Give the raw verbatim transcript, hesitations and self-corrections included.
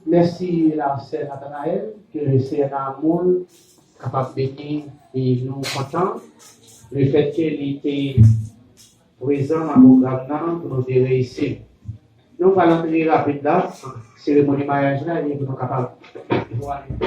Mèsi la sè Nathanaël, ke le Seyè nan amoul kapab beni e nou kontan lefètke li te prezan nan pwogram nan pou nou te reyisi. Nou pral antre rapid la, seremoni maryaj la, e pou nou kapab